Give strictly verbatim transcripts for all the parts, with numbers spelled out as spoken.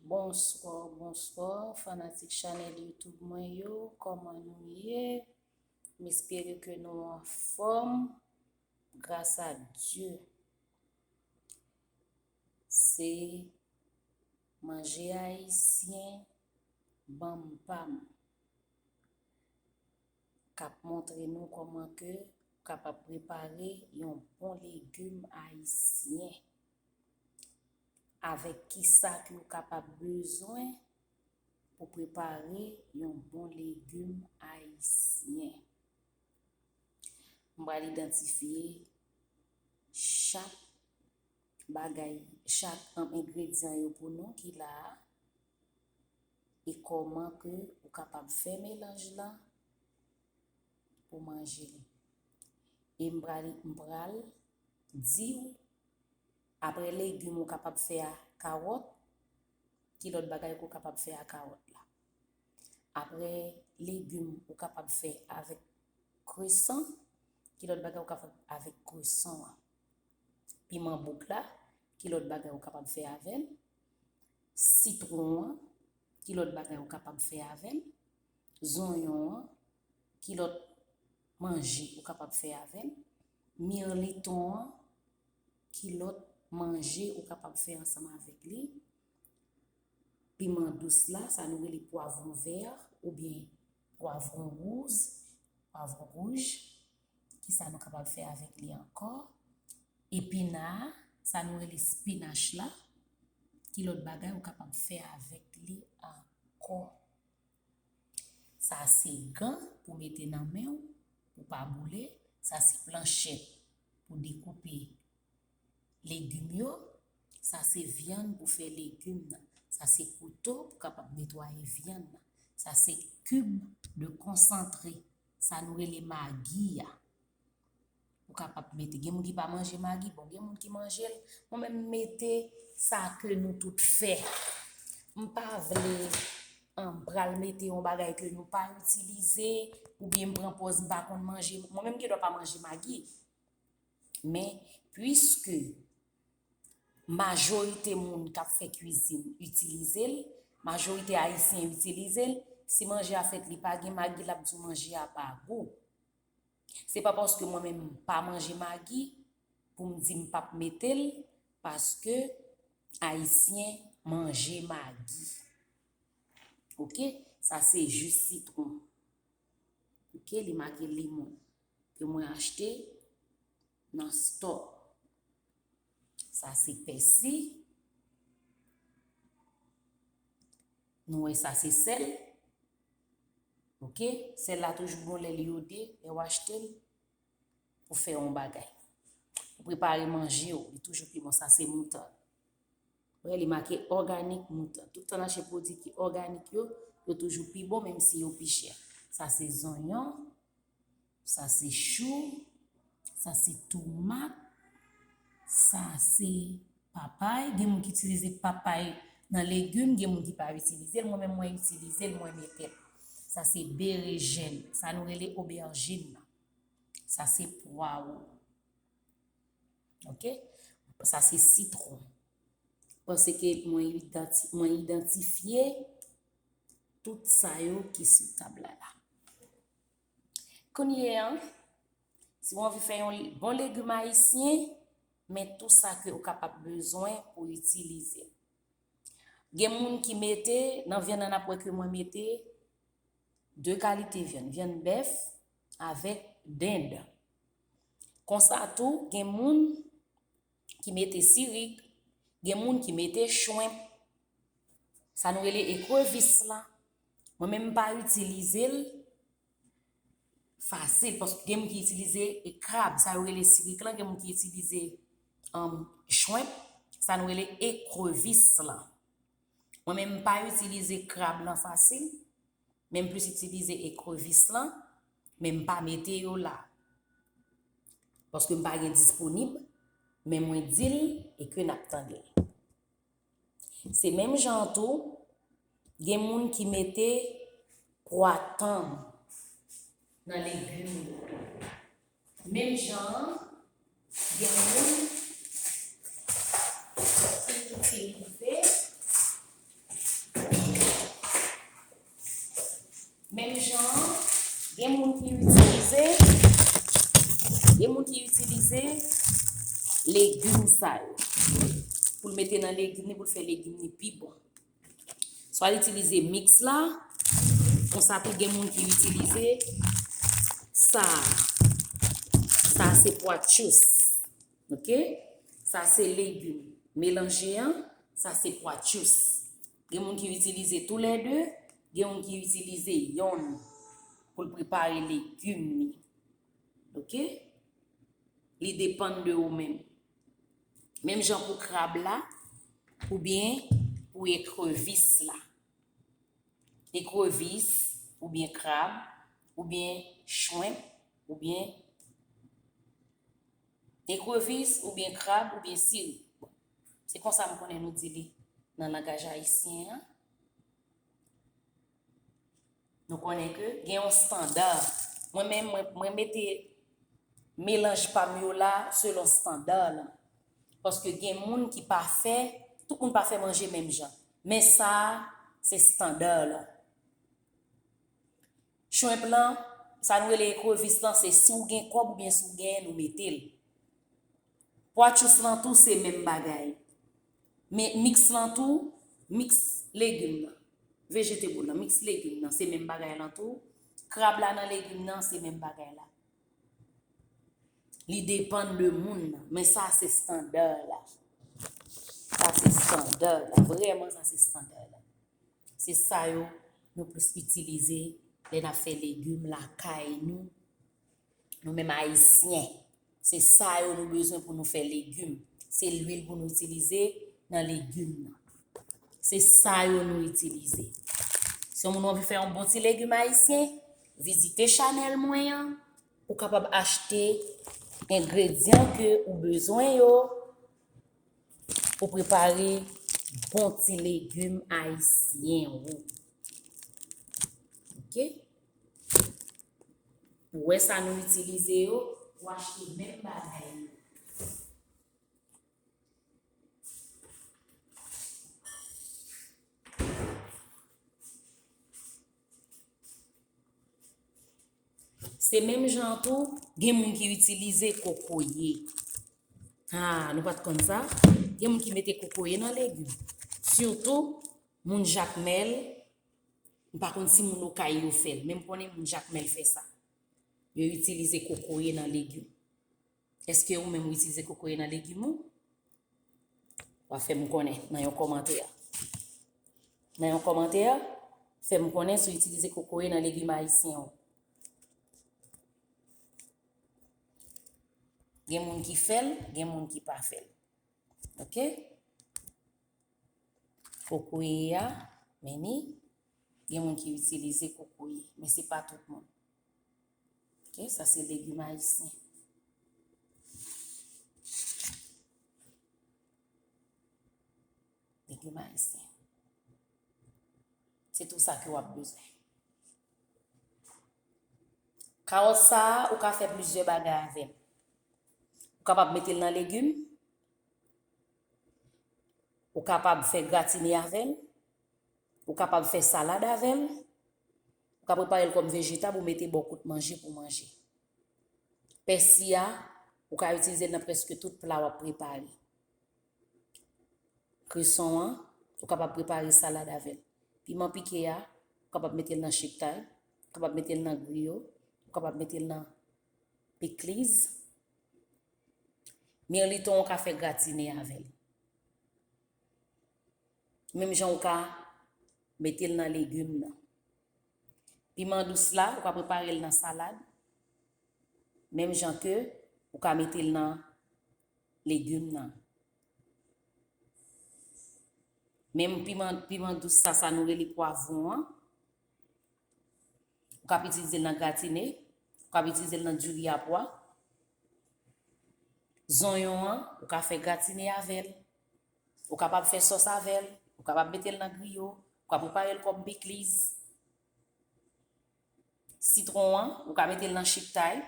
Bonswa, bonswa, fanatik chanèl YouTube mwen yo, kòman nou ye? M espere ke nou anfòm, gras a Dye. Se manje ayisyen, ban m pa m, k ap montre nou kòman ke ou kapab prepare yon bon legim ayisyen. Avèk kisa ke ou kapab bezwen pou prepare yon bon legim ayisyen. M pral idantifye chak bagay, chak, um, engredyan yo pou nou ki la a, e kòman ke ou kapab fè melanj lan pou manje li. E m pral, m pral di w, apre legim ou kapab fè a kawòt, ki lòt bagay ke w kapab fè a kawòt la. Apre legim ou kapab fè avèk kreson, ki lòt bagay ou kapab avèk kreson an. Piman bouk la, ki lòt bagay ou kapab fè avè l. Sitwon an, ki lòt bagay ou kapab fè avè l. Zonyon an, ki lòt manje ou kapab fè avè l. Mirliton an, ki lòt manje ou kapab fè ansanm avèk li. Piman dous la, sa nou rele pwavwon vè oubyen pwavwon wouz, pwavwon wouj. Kisa nou kapab fè avèk li ankò? Epina, sa nou rele spinach la. Ki lòt bagay ou kapab fè avèk li ankò? Sa se gan pou mete nan men w, pou pa boule. Sa se planchèt pou dekoupe legim yo. Sa se vyann pou fè legim nan. Sa se kouto pou kapab netwaye vyann nan. Sa se kib de konsantre, sa nou rele magi a. Ou kapab mete. Gen moun ki pa manje magi, bon, gen moun ki manje l. Mwen menm, m mete sa ke nou tout fè. M pa vle, um, pral mete yon bagay ke nou pa itilize, oubyen m pran pòz m pa konn manje. Mwen menm, m gendwa pa manje magi. Men, piske majorite moun k ap fè kwizin itilize l, majorite ayisyen itilize l, si manje a fèt li pa gen magi, l ap di w manje a pa gou. Se pa paske mwen menm m pa manje magi pou m di m p ap mete l, paske ayisyen manje magi. Oke? Sa se ji sitwon. Oke? Li make limon ke mwen achte nan stò. Sa se pèsi. Nou wè sa se sèl. Oke? Sèl la toujou bon lè l yode, lè w achte l pou fè yon bagay. Pou prepare manje w, li toujou pi bon. Sa se moutan. Wè, li make òganik moutan. Tout tan n achte pwodui ki òganik yo, yo toujou pi bon, menm si yo pi chè. Sa se zonyon, sa se chou, sa se tomat, sa se papay. Gen moun ki itilize papay nan legim, gen moun ki pa itilize l. Mwen menm, mwen itilize l, mwen mete l. Sa se berejèn, sa nou rele obèjin nan. Sa se pwawo. Oke? Sa se sitwon. Panse ke mwen idanti-, mwen idantifye tout sa yo ki sou tab la la. Kounye a, si w anvi fè yon bon legim ayisyen, men tou sa ke ou kapab bezwen pou itilize. Gen moun ki mete, nan vyann nan n ap wè ke mwen mete de kalite vyann, vyann bèf avèk dend. Konsa tou, gen moun ki mete sirik, gen moun ki mete chwenp. Sa nou rele ekrevis la. Mwen menm m pa itilize l fasil, paske gen moun ki itilize e krab, sa yo rele sirik lan, gen moun ki itilize, um, chwenp, sa nou rele ekrevis lan. Mwen menm m pa itilize krab lan fasil, men m plis itilize ekrevis lan, men m pa mete yo la. Paske m pa gen disponib, men mwen di l e ke n ap tande l. Se menm jan an tou, gen moun ki mete pwa tann nan legim yo. Menm jan an, gen moun ki itilize Jan, gen moun ki itilize, gen moun ki itilize legim sa yo pou l mete nan legim li, pou l fè legim li pi bon. Swa l itilize miks la, konsa tou gen moun ki itilize sa. Sa se pwa tchous. Ok? Sa se legim melanje an, sa se pwa tchous. Gen moun ki itilize toulède, gen moun ki itilize yonn pou l prepare legim li. Ok? Li depann de ou menm. Menm jan pou krab la, oubyen pou ekrevis la. Ekrevis, oubyen krab, oubyen shrimp, oubyen ekrevis, oubyen krab, oubyen sirip. Se konsa m konnen nou di li nan langaj ayisyen an. Nou konnen ke gen yon estanda. Mwen menm, mwen, mwen mete melanj pa m yo la selon estanda la. Paske gen moun ki pa fè, tout moun pa fè manje menm jan. Men sa a, se estanda la. Shrimp lan, sa nou rele ekrevis lan, se si w gen kòb oubyen si w genyen, nou mete l. Pwa tchous lan tou, se menm bagay. Men miks lan tou, miks legim nan. Vegetable lan, miks legim nan, se menm bagay lan tou. Krab la nan legim nan, se menm bagay la. Li depann de moun nan. Men sa se estanda la. Sa se estanda la. Vrèman, sa se estanda la. Se sa yo nou plis itilize lè n ap fè legim lakay nou. Nou menm ayisyen, se sa yo nou bezwen pou nou fè legim. Se lwil pou nou itilize nan legim nan. Se sa yo nou itilize. Si yon moun anvi fè yon bon ti legim ayisyen, vizite chanèl mwen an. Ou kapab achte engredyan ke ou bezwen yo pou prepare bon ti legim ayisyen ou. Ok? Ou wè sa nou itilize yo, ou achte menm bagay yo. Se menm jan tou, gen moun ki itilize kokoye. Ha, nou pa t konn sa? Gen moun ki mete kokoye nan legim. Sitou, moun Jakmèl, m pa konn si moun Okay yo fè l, men m konnen moun Jakmèl fè sa. Yo itilize kokoye nan legim. Èske ou menm ou itilize kokoye nan legim ou? W a fè m konnen nan yon kòmantè. Nan yon kòmantè, fè m konnen si w itilize kokoye nan legim ayisyen ou. Gen moun ki fè l, gen moun ki pa fè l. Ok? Kokoye a, men ni, gen moun ki itilize kokoye, men se pa tout moun. Ok, sa se legim ayisyen. Legim ayisyen. Se tou sa ke w ap bezwen. Kawòt sa a, ou ka fè plizyè bagay avè l. Ou kapab mete l nan legim. Ou kapab fè gratine avè l. Ou kapab fè salad avè l. Ou ka prepare l kòm vejetab, ou mete bò kout manje pou manje. Pèsi a, ou ka itilize l nan prèske tout pla w ap prepare. Kreson an, ou kapab prepare salad avè l. Piman pike a, ou kapab mete l nan chiptay, ou kapab mete l nan griyo, ou kapab mete l nan pikliz. Mirliton, ou ka fè gratine avè l. Menm jan ou ka mete l nan legim nan. Piman dous la, ou ka prepare l nan salad. Menm jan ke ou ka mete l nan legim nan. Menm piman, piman dous sa, sa nou rele pwavwon an. Ou kab itilize l nan gratine, ou kab itilize l nan diri a pwa. Zonyon an, ou ka fè gratine avè l. Ou kapab fè sòs avè l, ou kapab mete l nan griyo, ou ka prepare l kòm pikliz. Sitwon an, ou ka mete l nan chiptay,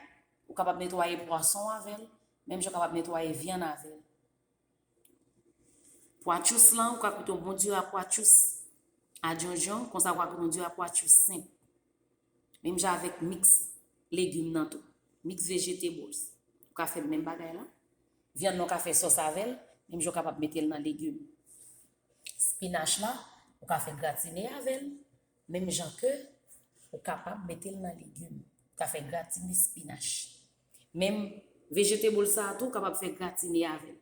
ou kapab netwaye pwason avè l, menm jan ou kapab netwaye vyann avè l. Pwa tchous lan, ou ka koute yon bon diri a pwa tchous a djondjon, konsa ou ka koute yon diri a pwa tchous senp. Menm jan avèk mix legim nan tou. Mix vegetables. Ou ka fè menm bagay la. Vyann nan ou ka fè sòs avè l, menm jan ou kapab mete l nan legim. Spinach la, ou ka fè gratine avè l, menm jan ke ou kapab mete l nan legim. Ou ka fè gratine spinach. Menm vegetable sa a tou, ou kapab fè gratine avè l.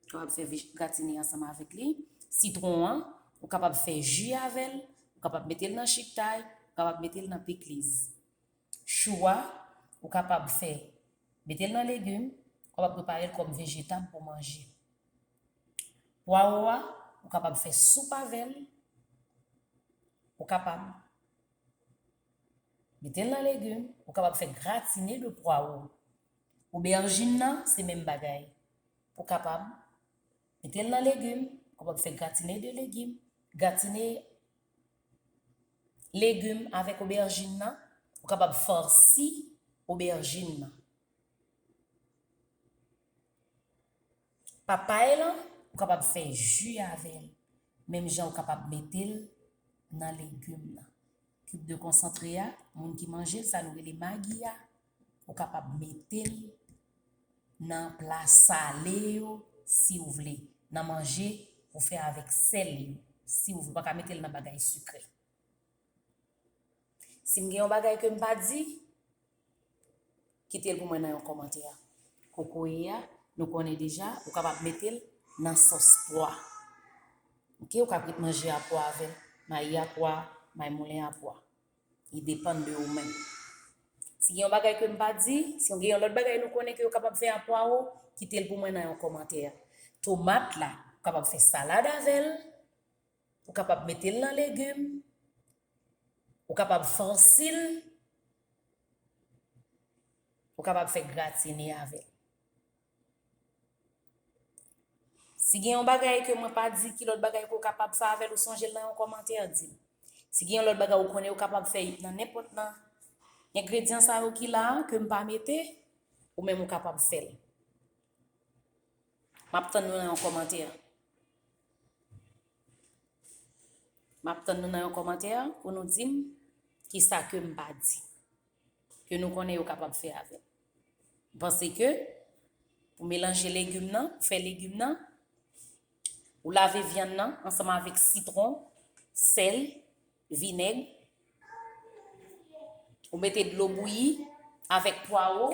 Ou kapab fè vej-, gratine ansanm avèk li. Sitwon an, ou kapab fè ji avè l, ou kapab mete l nan chiktay, ou kapab mete l nan pikliz. Chou a, ou kapab fè, mete l nan legim, ou kapab prepare l kòm vejetab pou manje. Pwawo a, ou kapab fè soup avè l, ou kapab mete l nan legim, ou kapab fè gratine de pwawo. Obèjin nan, se menm bagay. Ou kapab mete l nan legim, ou kapab fè gratine de legim, gratine legim avèk obèjin nan, ou kapab fòsi obèjin nan. Papay lan, ou kapab fè ji avè l, menm jan ou kapab mete l nan legim nan. Kib de konsantre a, moun ki manje l, sa nou rele magi a, ou kapab mete l nan pla sale yo, si w vle, nan manje ou fè avèk sèl yo, si w vle, ou pa ka mete l nan bagay sikre. Si m gen yon bagay ke m pa di, kite l pou mwen nan yon kòmantè. Kokoye a, nou konnen deja, ou kapab mete l nan sòs pwa. Oke, ou ka frit manje a pwa avè l, mayi a pwa, mayi moulen a pwa. Li depann de ou menm. Si gen yon bagay ke m pa di, si gen yon lòt bagay nou konnen ke yo kapab fè a pwawo, kite l pou mwen nan yon kòmantè. Tomat la, ou kapab fè salad avè l, ou kapab mete l nan legim, ou kapab fòsi l, ou kapab fè gratine avè l. Si gen yon bagay ke mwen pa di, ki lòt bagay ke w kapab fè avè l, ou sonje l nan yon kòmantè, di m. Si gen yon lòt bagay ou konnen ou kapab fè nan nenpòt nan engredyan sa yo ki la a, ke m pa mete, ou menm ou kapab fè l. M ap tann nou nan yon kòmantè. M ap tann nou nan yon kòmantè pou nou di m kisa ke m pa di. Ke nou konnen yo kapab fè avè l. M panse ke pou melanje legim nan, pou fè legim nan, ou lave vyann nan ansanm avèk sitwon, sèl, vinèg, ou mete dlo bouyi avèk pwawo,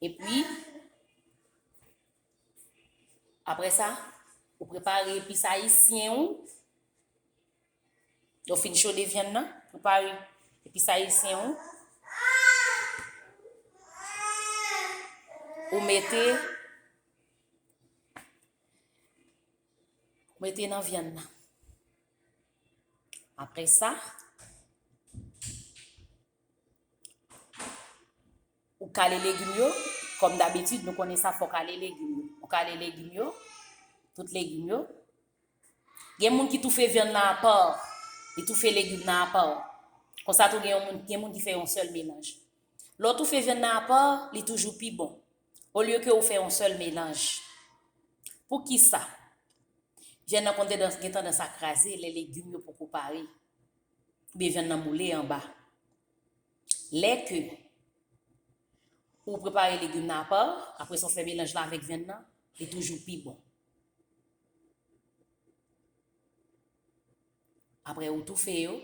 epi, apre sa, ou prepare epis ayisyen ou. Lè w fin chode vyann nan, prepare epis ayisyen ou. Ou mete, ou mete nan vyann nan. Apre sa, ou kale legim yo, kòm dabitid, nou konnen sa, fò w kale legim yo. Ou kale legim yo, tout legim yo. Gen moun ki toufe vyann nan apa, li toufe legim nan apa. Konsa tou gen yon moun, gen moun ki fè yon sèl melanj. Lè w toufe vyann nan apa, li toujou pi bon. Olye ke ou fè yon sèl melanj. Poukisa? Vyann nan konn tandans, gen tandans a kraze lè legim yo poko pare. Oubyen vyann nan moule anba. Lè ke ou prepare legim nan apa, apre sa w fè melanj la avèk vyann nan, li toujou pi bon. Apre ou toufe yo,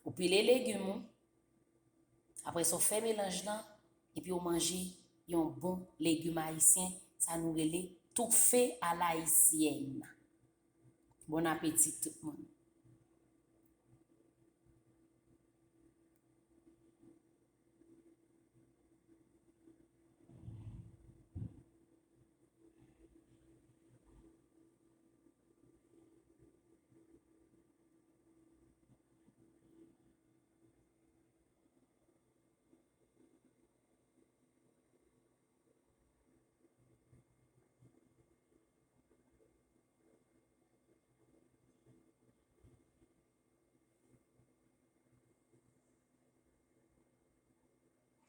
ou pile legim ou, apre sa w fè melanj lan, epi w manje yon bon legim ayisyen, sa nou rele toufe a la haïtienne. Bon apeti tout moun.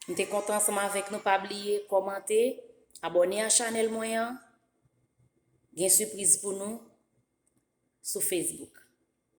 M te kontan ansanm avèk nou. Pa bliye kòmante, abòne a chanèl mwen an. Gen sipriz pou nou sou Facebook.